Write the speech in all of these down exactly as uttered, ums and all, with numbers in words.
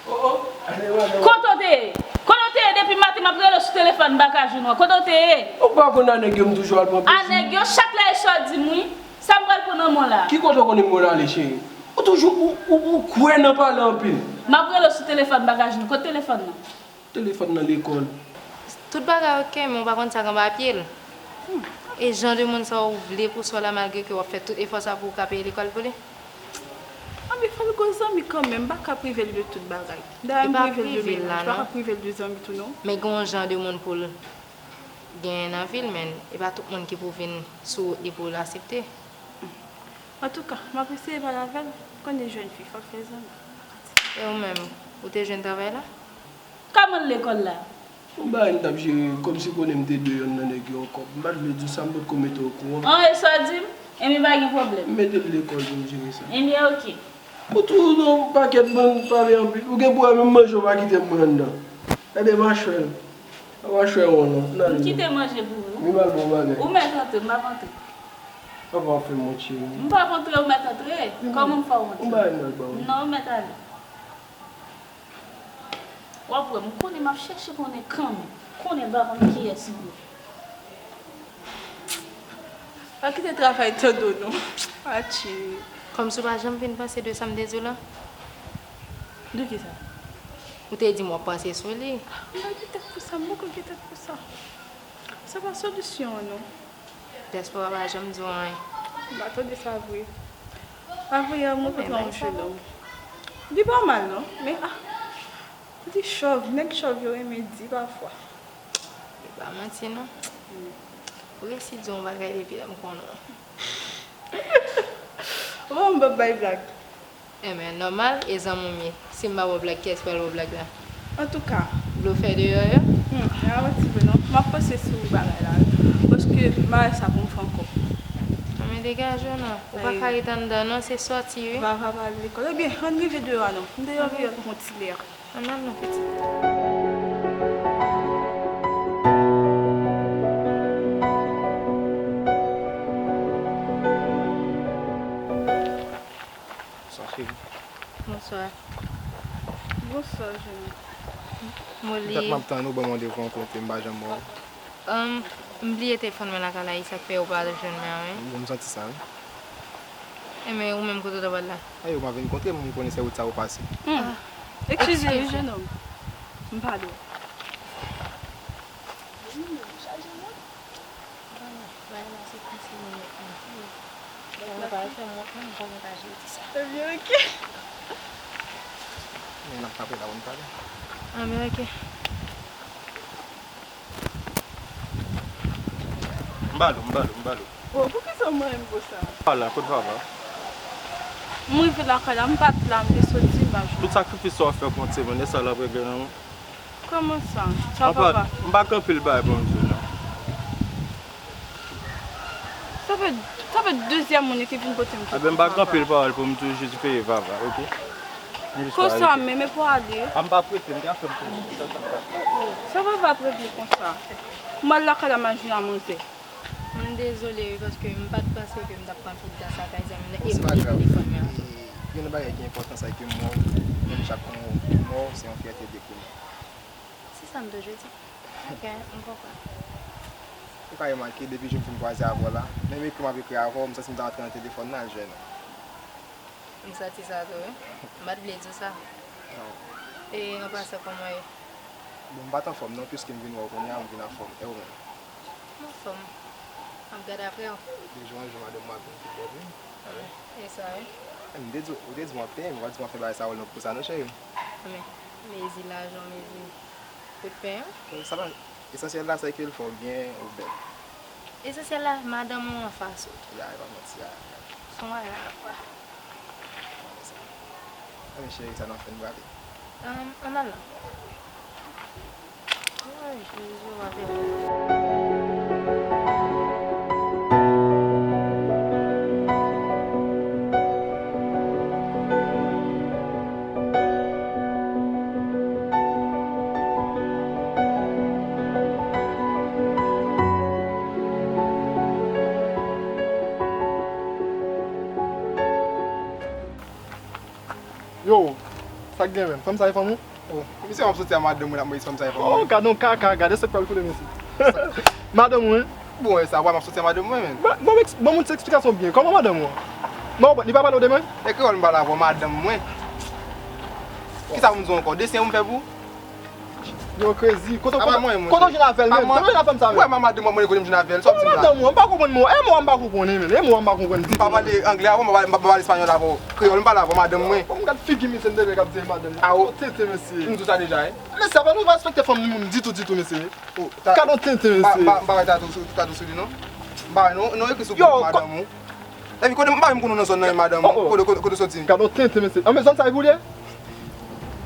Kote w te ye? Kote w te ye depi maten m ap rele w sou telefòn m pa ka jwenn ou an? Kote w te ye? Ou pa konn a nèg yo m toujou al pran plezi. A nèg yo, chak lè e sa w di m wi. Sa m pral pran nan men w la? Ki kote w konnen m konn ale, cheri? Ou toujou, ou, ou, ou kwè nan pale anpil. M ap rele w sou telefòn m pa ka jwenn ou. Kote telefòn nan? Telefòn nan lekòl. Tout bagay oke, men ou pa konn sa k anba pye l. E jan de moun sa w vle pou sè w la malgre ke w ap fè tout efò sa pou w ka peye lekòl pou li? Anben, fò l gwo zanmi kanmenm, m pa ka prive l de tout bagay. Dayè, m prive l de mennaj, m pa ka prive l de zanmi tou non. Men gen yon jan de moun pou l genyen nan vi l, men e pa tout moun ki pou vin sou wout li pou l aksepte. Antouka, m ap eseye pale avè l, konnen jèn fi, fò l fè zanmi. E ou menm, ou te jwenn travay la? Kòman l lekòl la? Yon bagay m t ap jere, kòmsi konnen m te dwe yonn nan nèg yo yon kòb. M pa t vle di w sa, m potko mete w okouran. An, e sa w di m? Ebyen pa gen pwoblèm. M mete l lekòl pou m jere sa. Ebyen oke. Ou tou nan yon pakèt bann pale anpil. Ou gen pwoblèm, menm manje w pa kite m pran anndan. Gade machwè. Machwè w lan. M kite manje pou ou. Li mal bon bagay. Ou mèt antre, m p ap antre. Papa w ap fè m wont, cheri. M p ap antre, ou mèt antre. Kòman m fè w antre? Yon bagay m pral ba w. Non, ou mèt ale. W ap wè, m konnen m ap chèche konnen kanmenm. Konnen m pa konn kiyès ou ye. Pa kite travay tande w non. Atchi. Kòmsi w pa janm vin panse de sa m te di w la? De kisa? Ou te di m w ap panse sou li. M pa gen tèt pou sa, m poko gen tèt pou sa. Sa pa solisyon an non. Dyaspora pa janm di w anyen. M pa tande sa vre. Avanyè mwen kontre yon jenòm. Li pa mal non, men ah, li chòv, nèg chòv yo renmen di pafwa. Li pa manti non. Ou resi di yon bagay depi lè m konnen w. Bon, m p ap bay blag. Enben, nòmal, e zanmi w m ye. Si m pa ba w blag, kiyès ki pral ba w blag la? Antouka. Blofè deyò yo? Hmm, a yon ti pe non. M ap panse sou bagay la wi. Paske m pa wè sa pou m fè ankò. Enben, degaje w non. Ou pa ka ret anndan non, se sòti wi. Vava pa al lekòl. Ebyen, ann rive deyò a non. M deyò wi, yon ti lè. Ann al non, pitit. Bonswa, cheri. Bonswa. Bonswa, Jeni. Molly. Dat m ap tann ou, ban m randevou yon kote, m pa janm wè w. Ahn, m bliye telefòn mwen lakay la, e sa k fè ou pa jwenn mwen an, wi. Wi, m santi sa, wi. Enben, ou menm, kote w t ap al la? Ayo, m ap vin kontre, m konnen se wout sa ou pase. Hmm. Eskize, wi, jenòm. M pale w. Bagay la se konsi nou mèt nou. Bagay la pa fè m wont non, m konnen pa jere ti sa. Ebyen, oke. Men n ap frape la pou n pale. Anben, oke. M ba l ou, m ba l ou, m ba l ou. Oh, poukisa w manyen m konsa? Ala, kot Vava? M rive lakay la, m pa t la, m te soti, m pa jwenn. Tout sakrifis sa w ap fè pou yon timoun, e sa l ap regle nan ou? Kòman sa? Sa papa? M pa gen anpil bagay pou m di w non. Sa fè, sa fè dezyèm moun ki vin kote m. Enben, m pa gen anpil pawòl pou m di w, jis peye Vava, oke? M jis pral. Konsa menm, e pou ale? A, m pa prete, m gen afè m pou m di w. Sa papa ap regle konsa. M al lakay la, m al jwenn a manzè. M dezole wi, paske m pa t panse ke m t ap pran tout tan sa kay zanmi m nan e m gen telefòn mwen ankò. Gen yon bagay ki enpòtan, sa ke mò w, menm chak mò w, se yon fyète de pou nou. Se sa m toujou di. Oke, m konprann. Ou ka remake, depi jou m fin kwaze avè w la, menm ekri m ap ekri avè w, m santi m ta antre nan telefòn nan al jwenn ou. M santi sa tou, wi. M pa t vle di w sa. Non. E an pasan, kòman w ye? Bon, m pa t anfòm non, piske m vin wè w kounye a, m vin anfòm. E ou menm? M anfòm. M ap gade apre w. De jou an jou, madanm mwen ap vin pi bèl, wi. Wi. E sa, wi. M te di w, ou te di m w ap peye m, w ap di m w ap fè bagay sa yo, non, pou sa, non, cheri. Wi. Mezi lajan, mezi kout pen an. Sa pa, esansyèl la, se ke l fè w byen, ou bèl. Esansyèl la, madanm ou anfas ou. Ya, e pa manti, ya. Se yon bagay la, kwa. Anben, cheri, sa n ap fè, n prale? Ahn, ann al non. Ay, Jezi, w a fè m. Yo, Sa k gen menm? Fanm sa e fanm ou? Oh, misye, m ap soti a madanm mwen, l ap mwen fanm sa e fanm mwen. Oh, gade yon kaka, gade sa k pral koule mesye. Madanm ou, wi? Bon, e sa, w a m ap soti a madanm mwen, menn. Bon, bon, bon, moun ti eksplikasyon byen. Kòman madanm ou an? Mwen, li pa pale w de mwen? E kreyòl m pale avè w, madanm mwen. Kisa pou m di w ankò? Desen ou m fè pou ou? Yo, crazy. Kote, kote, kote w jwenn avè l, menn? Kote w jwenn avè fanm sa, menn? Wè, madanm mwen, mwen konnen kote m jwenn avè l. Sa w di m la? Madanm mwen, m pa konprann mo. E mo a m pa konprann, menn. E mo a m pa konprann ditou. M pa pale anglè avè w, m pa pale, m pa pale espanyòl avè w. Kreyòl m pale avè w, madanm mwen. Bon, m gad figi misye, m te vle k ap di madanm. Awo. Tenten, mesye. M di w sa deja, wi. Mesye, apa nou pa respekte fanm moun ditou, ditou, mesye? Gad yon tenten, mesye. M pa wè tatoo sou, tatoo sou li, non. M pa wè, non, non, ekri sou pòt madanm ou. Epi kote, m pa menm konn ou nan zòn nan, madanm ou, kote, kote, kote w soti? Gad yon tenten, mesye. Anben, zòn sa e pou li ye?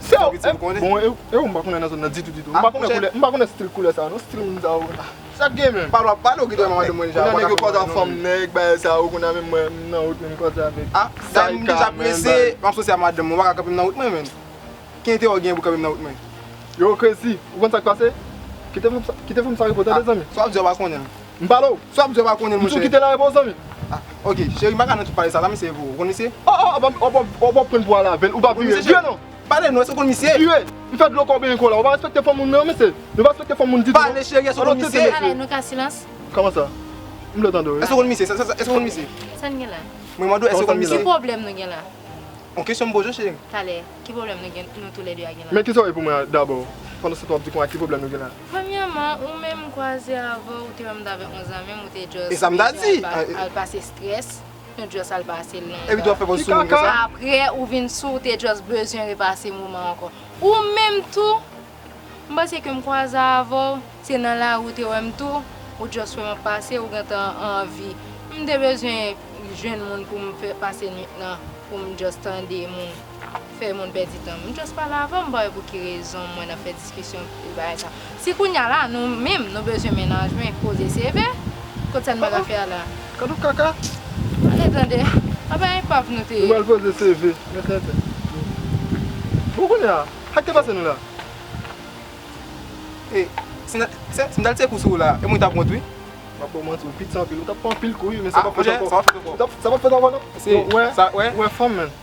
Se ou, bon, e, e ou m pa konnen nan zòn nan ditou, ditou. M pa konnen koulè, m pa konnen stil koulè sa, non, stil moun sa yo. Sa k gen menm? Pale w ap pale, ou kite madanm mwen deja. Kounye a nèg yo kwaze ak fanm nèg, bagay sa yo, kounye a menm mwen, m nan wout, menm kwaze avèk. Ah, dayè m deja prese, m ap soti a madanm mwen, ou pa ka kanpe m nan wout mwen, menn. Ki enterè w gen pou kanpe m nan wout mwen? Yo, crazy, ou konn sa k pase? Kite fanm sa, kite fanm sa repo, tande, zanmi. Sa w ap di a, w pa konnen l. M pale w. Sa w ap di a, w pa konnen l, monchè. M di w kite l nan repo, zanmi. Ah, ok, cheri, m pa ka nan tout pale sa la, misye, pou ou konn misye? Oh, oh, oh, oh, oh, oh, pran pou al avè l, ou pa vire. Vire non. Pale non, èske w konn misye? Vire. M fè dlo kò benyen kò la. Ou pa respekte fanm moun, non, mesye. Nou pa respekte fanm moun ditou. Pale, cheri, èske w konn misye? Talè, nou ka silans? Kòman sa? M vle tande w, wi. Èske w konn misye? Sa, sa, sa, èske w konn misye? Sa n gen la? Mwen mande w, èske w konn misye? Ki pwoblèm nou gen la? On kesyon m poze w, cheri. Talè, ki pwoblèm nou gen, nou toulède a gen la? Men kisa w ye pou mwen dabò? Pandan se tan w ap di konsa, ki pwoblèm nou gen la? Premyèman, ou menm m kwaze avè w, ou te wè m t avèk yon zanmi m, ou te just bezwen al pa-, al pase strès, nou just al pase l nan bar. Epi tou w ap fè pòz sou moun konsa? Apre, ou vin sou, ou te just bezwen repase moman ankò. Ou menm tou, m panse ke m kwaze avè w, se nan lari w te wè m tou, ou just wè m ap pase, ou gentan anvi. M te bezwen jwenn moun pou m fè pase nwit lan, pou m just tande moun, fè moun pèdi tan. M just pale avè w, m pa wè pou ki rezon mwen ap fè diskisyon bagay sa. Si kounye a la, nou menm, nou bezwen mennaj mwen, poze seve, kot sa n pa ka fè a la? Kado kaka. Ale tande, apa epav nou te ye? Nou pral poze seve, men tenten. Bon, kounye a, sa k te pase nou la? E, si m ta, si, si m ta al tire kou sou ou la, e mwen t ap wont, wi. M ap ba w manti, ou piti anpil, ou t ap pran anpil kou, wi, men sa p ap fèt ankò. Sa p ap fèt ankò. Sa p ap fèt ankò, non? Yo, wè, wè fanm, menn.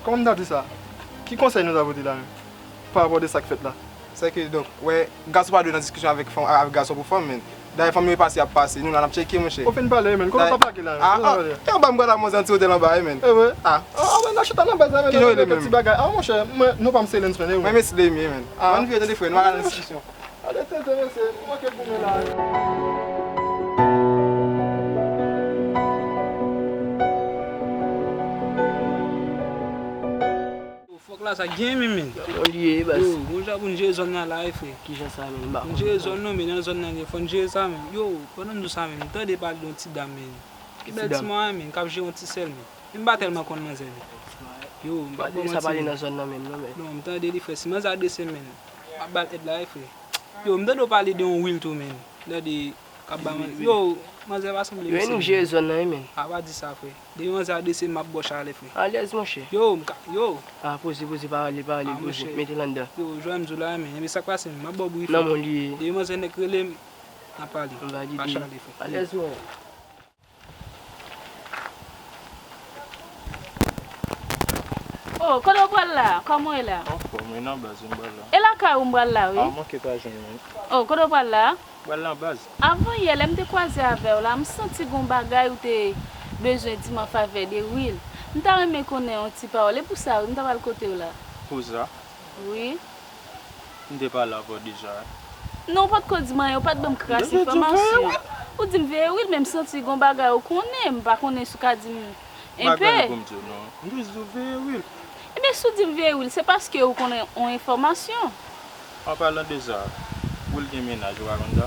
Kòman m ta di sa? Ki konsèy nou ta pote la, menn? Pa rapò de sa k fèt la. Sèke, donk, wè, gason pa dwe nan diskisyon avèk fanm, avèk gason pou fanm, menn. Dayè, fanm yo pase, y ap pase. Nou la, n ap tcheke, monchè. Ou fin pale, menn. Kote w t ap lage la, menn? Kote w t ap lage? Te anba m pral la, manzè, nan ti otèl anba, wi, menn. E vre? Ah. Ah, ah, wè, n a chita nan baz la, menn, n ap fè ti bagay. Ah, monchè, mwen, nou pa m se lens, menn, e vre? Mwen, mesi lemi, menn. Ah. Ann vire, tande, frè, nou pa nan diskisyon. Gade tenten, mesye, ou manke goumen la. Yo, fòk la sa gen men, men. Yon li ye, baz. Yo, bon jan pou n jere zòn nan la, wi, frè. Kijan sa, men? M pa konprann. N jere zòn nan, men nan zòn nan, fò n jere sa, men. Yo, pandan m di w sa, men, m tande pale de yon ti dam, men. Ki bèl ti mwayen, men, k ap jere yon ti sèl, men. Men m pa tèlman konn manzè, men. Yo, m pa konn manti, men. Sa pale nan zòn nan menm, non, men. Non, m tande li, frè. Si manzè adrese m, men, m ap ba l èd la, wi, frè. Yo, m tande w pale de yon Will tou, men. Tande, k ap ba manzè. Yo, manzè pa sanble mesye. Yo, e nou k jere zòn nan, wi, men. A, pa di sa, frè. Depi manzè adrese m, m ap ba w chalè, frè. Alèz, monchè. Yo, m ka, yo. A, poze, poze, pa rale, pa rale, poze. Mete l anndan. Yo, jwè m di w la, men. Ebyen, sa k pase, m ap ba w bri, frè. Nan men w li ye. Depi manzè nèk rele m, n ap pale. M valide. Pa chalè, frè. Alèz, mwen. Oh, kote w pral la? Kòman w ye la? Anfòm, wi, nan baz, wi, m pral la. E lakay ou m pral la, wi. A, manke pa jwenn mwen. Oh, kote w pral la? M pral nan baz. Avan yè, lè m te kwaze avè w la, m santi gon bagay ou te bezwen di m an favè de Will. M ta renmen konnen yon ti pawòl. E pou sa, wi, m ta pral kote w la. Pou sa? Wi. M te pale avè w deja, wi. Non, ou potko di m anyen, ou pa t ban m kras enfòmasyon. Ou di m veye Will, men m santi gon bagay ou konnen, m pa konnen si w ka di m enpe. M pa gen anyen pou m di w, non. M jis di w veye Will. Ebyen, si w di m veye Will, se paske ou konnen yon enfòmasyon. An palan de sa, Will gen mennaj, ou pa konn sa?